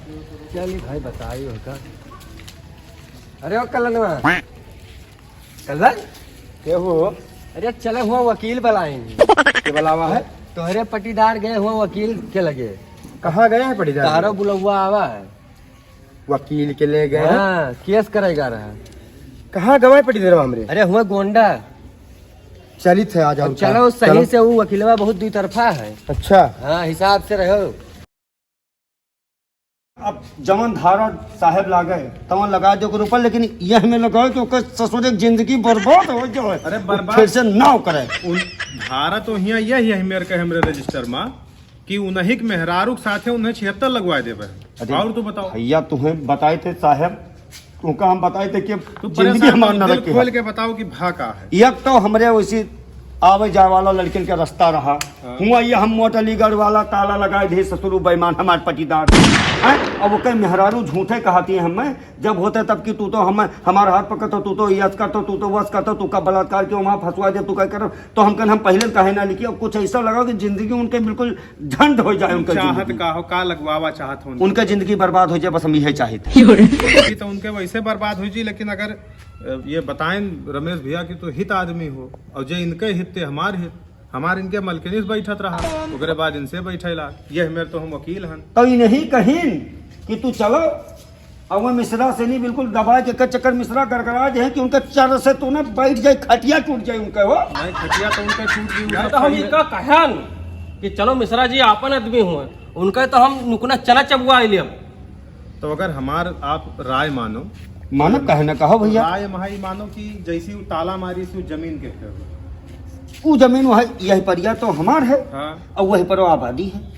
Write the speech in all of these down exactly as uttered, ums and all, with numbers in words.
चली भाई, बताई होगा। अरे ओ कलनवा, कल्लन? के हो? अरे चले हुआ वकील बुलाएंगे। के बुलावा है? तोहरे पटीदार गए हुआ वकील के लगे। कहाँ गए हैं पटीदार? तारो बुलौआ आवा है। वकील के ले गए हैं? हाँ, केस करेगा रहा। कहाँ गवा है पटीदार हमरे? अरे हुआ गोंडा। चलित है, आ जाओ अब उनका। चलो सही चलो। से, वो वकीलवा बहुत दुई तरफा है। अच्छा। हाँ, हिसाब से रहो। अब जवन धारा साहेब लागे, तवन लगा दे ओकर ऊपर, लेकिन यह में लगाओ कि ओकर ससुर एक जिंदगी बर्बाद हो जाए। अरे बर्बाद। फिर से नाव करे। उन धारा तो हियाँ यह, यह मेरे के हमरे रजिस्टर में कि उन्हीं के मेहरारू के साथे उन्हें छिहत्तर लगवा देबे। अरे और तू बताओ। भैया, तुम्हें बताए थे साहेब, तुमका हम बताए थे कि तू जिंदगी परेशान हमार मत, नरक दिल के खोल है। के बताओ कि भा का है। एक तो हमरे वैसी आवे जाए वाला लड़किन के रास्ता रहा। हाँ। हुआ ये हम मोट अलीगढ़ वाला ताला लगाए दे ससुर बेईमान हमार पटीदार। हैं? अब ओकर मेहरारू झूठे कहती है हमें, जब होते तब कि तू तो हम, हमार हाथ पकड़तो, तू तो यस करतो, तू तो वस करतो, तू का बलात्कार के वहाँ फंसवा दे, तू का करब, तो हम कहन हम पहले काहे ना लिखी। अब कुछ ऐसा लगा कि जिंदगी उनके बिल्कुल झंड हो जाए, उनका चाहत जिंदगी। का हो, का लगवावा चाहत हो उनके? उनका जिंदगी बर्बाद हो जाए, बस हम यही चाहित है। जिंदगी तो उनके वैसे बर्बाद हो जी, लेकिन अगर, अ, ये बताएं रमेश भैया कि तो हित आदमी हो, और जे इनके हित ते हमार हित, हमार इनके मलकिनी से बैठत रहा, ओकरे बाद इनसे बैठे ला, ये मेरे तो हम वकील हन। तो इन्हीं कहिन कि तू चलो, अब वो मिश्रा से नहीं, बिल्कुल दबाए के कर चक्कर मिश्रा गड़गड़ा जे है कि उनका चर से तो ना बैठ जाए, खटिया टूट जाए उनका हो। नहीं, खटिया तो उनका टूट गई, नहीं, उनका तो हम पहले इनका कहन कि चलो मिश्रा जी आपन आदमी हुए, उनका तो हम नुकना चना चबुआ लेब। तो अगर हमार आप राय मानो, मानो, काहे ना कहो भैया। राय हमारी मानो कि जैसी वो ताला मारी सी जमीन के फेर। वो जमीन वह, यही परिया तो हमार है, हाँ। और वही पर आबादी है।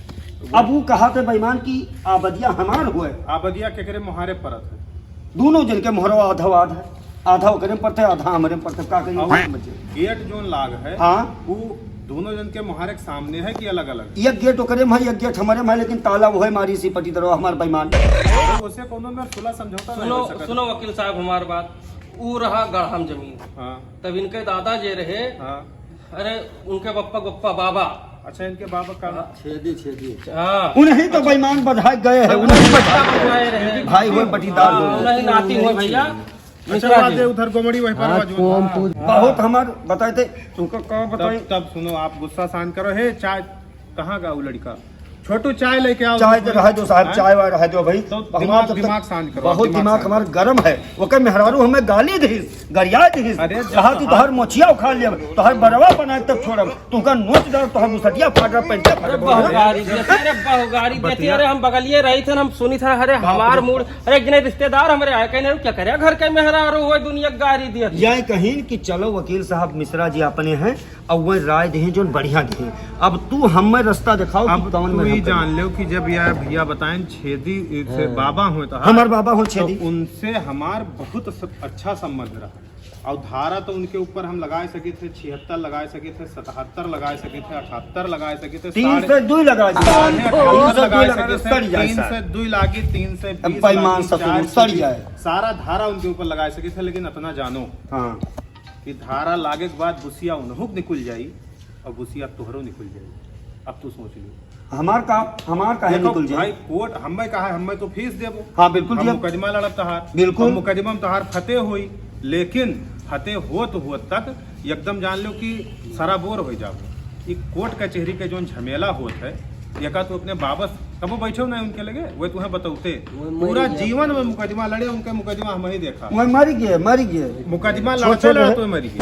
अब वो कहा थे बेईमान की आबादिया हमार हुए। आबादिया केकरे मोहारे परत है? दोनों जन के मोहरवा आधा आधा है, आधा ओकरे में पड़ते, आधा हमरे में पड़ते, का करी? और समझे? गेट जोन लाग है, हाँ। वो दोनों जन के मोहारे के सामने है कि अलग-अलग? एक गेट ओकरे में है, एक गेट हमरे में है, लेकिन ताला वो है मारी सी पटीदार हमार बेईमान। तो उसे कोनो में सुलह समझौता नहीं सुनो, हो सकता। सुनो वकील साहब हमार बात, ऊ रहा गढ़म जमीन। हाँ। तब इनके दादा जे रहे, हाँ। अरे उनके बप्पा, बप्पा बाबा। अच्छा, इनके बाबा का हाँ। छेदी, छेदी। हाँ। उन्हीं तो बेईमान बधाए गए हैं, हम उन्हीं बप्पा बधाए रहे। भाई हुए, पटीदार हाँ, हुए। उन्हीं नाती हुए भैया। अच्छा, मिश्रा जी। उधर गोमड़ी वहीं पर हाँ, बाजू। कौन पूछ- बहुत हमार बताए थे, तुमको का बताई? तब, तब सुनो, आप गुस्सा शांत करो। हे, चाय कहाँ का वो लड़का? छोटू, चाय लेके आओ। चाय तो रहे दो साहब, हैं? चाय वाय रहे दो भाई। तो हमार दिमाग, जब तक दिमाग शांत करो, बहुत दिमाग दिमाग शांत। हमार गरम है। ओकर मेहरारू हमें गाली दीस, गरिया दीस। अरे, जब कहा तू तोहार तोहार मोछिया उखाड़ लिया, तोहार बरवा बनाए तब छोड़ब। तुमका नोच डाल, तोहर मुसटिया फाट रहा, पेंटिया फाट अरे रहा। बहुत गारी दिया, अरे बहुत गारी दिया, बतिया। अरे हम बगलिए रही थे, हम सुनी था, अरे हमार मूड, अरे एक जने रिश्तेदार हमरे आए, कहने, "क्या करे घर के मेहरारू हो दुनिया गारी दिया।" यह कहीं कि चलो वकील साहब मिश्रा जी अपने हैं, और वह राय दें जोन बढ़िया दें। अब तू हमें रास्ता दिखाओ कि अब कौन तू में ही हम जान लो कि जब यह भैया बताएं छेदी से हाँ। बाबा हुए तो हमार बाबा हो तो छेदी। उनसे हमार बहुत स-, अच्छा संबंध रहा। और धारा तो उनके ऊपर हम लगाए सके थे, छिहत्तर लगाए सके थे, सतहत्तर लगाए सके थे, अठहत्तर लगाए सके थे, तीन साढ़े सौ दो लगा दे। साढ़े अठारह तीन सौ दो लगाए लगा सके दे, थे, सड़ जाए तीन सौ दो साहब। लागी, तीन सौ बीस अब बेईमान लागी, ससुर चार सौ सड़ बीस, जाए। सारा धारा उनके ऊपर लगाए सके थे, लेकिन इतना जानो हाँ। कि धारा लागे के बाद बुसिया उनहु के निकल जाई और बुसिया तोहरो निकल जाई। अब तू सोच लियो। हमार का, हमार काहे देखो निकल जाए? भाई, कोर्ट हमें कहा है, हमें तो फीस देबो। हाँ, बिल्कुल हम दिया। मुकदमा लड़ब तहार। बिल्कुल। हम मुकदमा में तहार फतेह होई, लेकिन फतेह होत होत तक एकदम जान लो कि सराबोर हो जाबो। ई कोर्ट कचहरी के जोन झमेला होत है, एका तू अपने बाबस कबो बैठो ना उनके लगे, वे तुम्हें बतौते। वो मर पूरा गया। जीवन में मुकदमा लड़े, उनके मुकदमा हम ही देखा। वो मर गए, मर गए। मुकदमा छोड़, लड़ते छोड़ लड़ते रहे। मर गए।